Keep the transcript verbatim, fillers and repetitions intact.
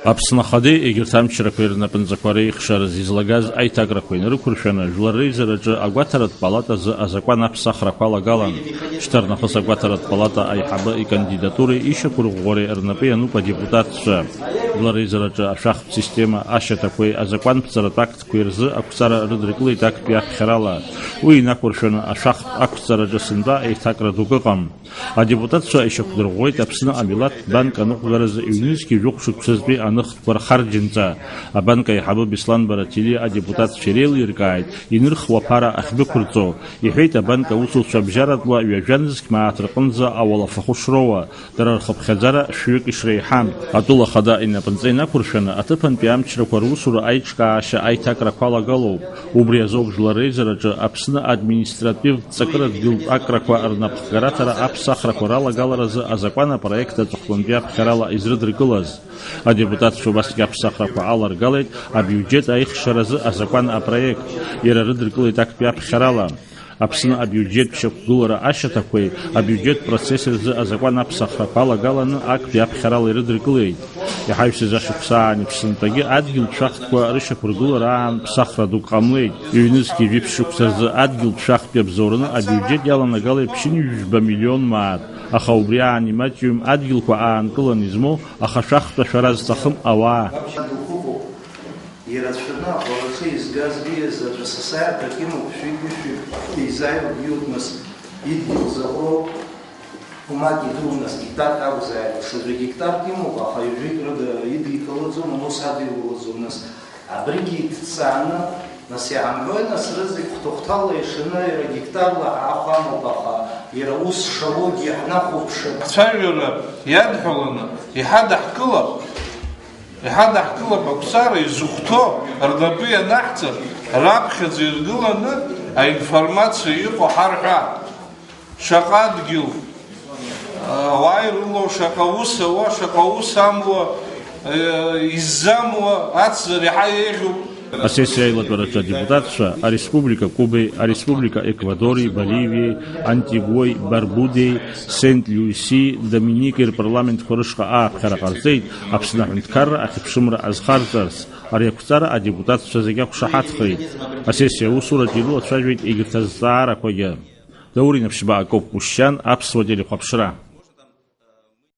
Аԥсны Ахадеи егьырҭ амчрақәеи рнапынҵақәа реихшаразы излагаз аиҭакрақәа инарықәыршәаны, Жәлар Реизараҿы агәаҭаратә палатазы азакәан аԥсахрақәа алагалан. Шьҭарнахыс агәаҭаратә палата аиҳабы икандидатуреи ишьақәырӷәӷәареи рнапы иануп адепутатцәа. Жәлар Реизараҿы ашәахтә система ашьаҭақәеи азакәанԥҵаратә актқәеи рзы ақәҵара рыдракылеит актәи аԥхьарала. Уи инақәыршәаны ашәахтә ақәҵараҿы сынтәа еиҭакра дук ыҟам. Адепутатцәа ишьақәдырӷәӷәеит Аԥсны амилаҭтә банк аныҟәгаразы ҩнызқьи жәохә шықәсазтәи аныхтәқәа рхарџьынҵа. Абанк аиҳабы Беслан Баратели адепутатцәа иреилиркааит инырхуа аԥара ахьдәықәырҵо. Иҳәеит, абанк аусуцәа абжьаратәла ҩажәа нызқь мааҭ рҟынӡа ауалафахәы шроуа, дара рхыԥхьаӡара шәҩык ишреиҳам. Атәыла ахада инапынҵа инақәыршәаны, аҭыԥантәи амчрақәа русура аиҿкаашьа аиҭакрақәа алагалоуп. Убри азоуп Жәлар Реизараҿы Аԥсны административтә ҵакырадгьылтә акрақәа рнапхгараҭара аԥсахрақәа ралагаларазы азакәан апроект аҵыхәтәантәи аԥхьарала изрыдыркылаз. Адепутатцәа убасгьы аԥсахрақәа аларгалеит абиуџьет аихшаразы азакәан апроект. Иара рыдыркылеит актәи аԥхьарала. Аԥсны абиуџьеттә шьақәгылара ашьаҭақәеи абиуџьеттә процесси рзы азакәан аԥсахрақәа алагаланы актәи аԥхьарала ирыдыркылеит. Иҳаҩсыз ашықәсаан иԥсынтәагьы адгьылтә шәахтәқәа рышьақәыргылара аан ԥсахра дук ҟамлеит. Ҩнызқьи жәиԥшь шықәса рзы адгьылтә шәахтәи абзоураны абиуџьет иаланагалеит ԥшьынҩажәба миллион мааҭ, аха убри аан имаҷҩым адгьылқәа аанкыланы измоу ахашәахтә ашәара зҭахым ауаа. Ирацәаны аҟәараҿы изгаз беиаз аӡә асасааирҭак имоуп, шәи-ҩышәи еизааигәоуп, нас идгьыл заҟәроу, умак идуу, нас гектарк акәзааит, ҽаӡәы гектарк имоуп, аха ҩажәик рыда идикылаӡом, ус адиулаӡом, нас абригьы иҭҵааны, нас иаҳамҳәои, нас рызегь хәҭа-хәҭала ишаны иара гектарла ҳаахәа амоуп, аха иара ус шалоугьы иаҳнахәаԥшып. Ҳцәажәара иадҳәаланы иҳадаҳкылап. Иҳадаҳкылап ақәҵара изыхәҭоу рнапы ианаҳҵар, раԥхьаӡа иргыланы аинформациа иҟоу ҳарҳәап. Шаҟа адгьыл, ауаа ирылоу, шаҟа ус ауа, шаҟа ус амуа, иззамуа, ацзар иаҳа еиӷьуп. Асессиа аилатәараҿы адепутатцәа ареспублика Кубеи, ареспублика Еквадори, Боливиеи, Антигуеи, Барбудеи, Сент-Луиси, Доминикеи рпарламентқәа рышҟа ааԥхьара ҟарҵеит Аԥсны аҳәынҭқарра ахьыԥшымра азхарҵарц. Ари ақәҵара адепутатцәа зегьы ақәшаҳаҭхеит. Асессиа аусураҿы ирылацәажәеит егьырҭ азҵаарақәагьы. Даур Инаԥшьба, Акоп Ушьшьан, Аԥсуа телехәаԥшра.